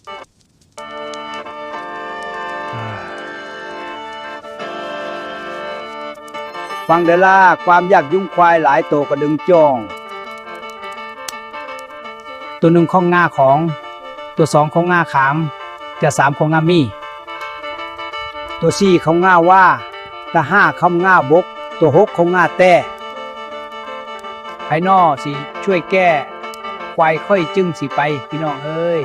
ຟັງເດີ້ລາ, ຄວາມຢາກຍຸງຄວາຍຫຼາຍໂຕກະດຶງຈ່ອງ. ໂຕໜຶ່ງຂອງງາຂອງ, ໂຕສອງຂອງງາຂາມ, ໂຕສາມຂອງງາມີ, ໂຕສີ່ຂອງງາວາ, ໂຕຫ້າຂອງງາບົກ, ໂຕຫົກຂອງງາແຕ້. ໃຜນໍຊິຊ່ວຍແກ້ ຄວາຍຂ້ອຍຈຶ່ງຊິໄປ ພີ່ນ້ອງເອີຍ.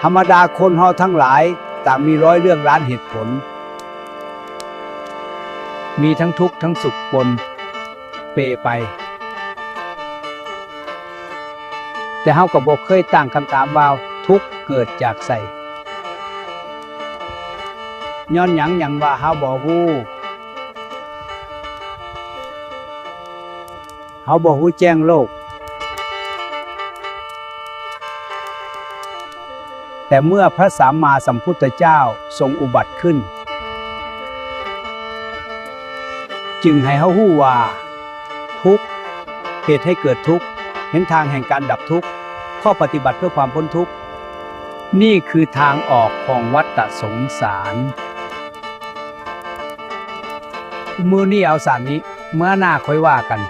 ທຳມະດາຄົນເຮົາທັງຫຼາຍຕ່າງມີຮ້ອຍເລື່ອງລ້ານເຫດຜົນ, ມີທັງທຸກທັງສຸກປົນເປໄປ, ແຕ່ເຮົາກໍບໍ່ເຄີຍຕັ້ງຄຳຖາມວ່າທຸກເກີດຈາກໃສ? ຍ້ອນຫຍັງ ຫຍັງວ່າເຮົາບໍ່ຮູ້? ເຮົາບໍ່ຮູ້ແຈ້ງໂລກ. ແຕ່ເມື່ອພະສຳມາສຳພຸດທະເຈົ້າຊົງອຸບັດຂຶ້ນ ຈຶ່ງໃຫ້ເຮົາຮູ້ວ່າທຸກ, ເຫດໃຫ້ເກີດທຸກ, ຫົນທາງແຫ່ງການດັບທຸກ, ຂໍ້ປະຕິບັດເພື່ອຄວາມພົ້ນທຸກ. ນີ້ຄືທາງອອກຂອງວັດຕະສົງສານ. ມື້ນີ້ເອົາສ່ຳນີ້, ເມື່ອໜ້າຄ່ອຍວ່າກັນ.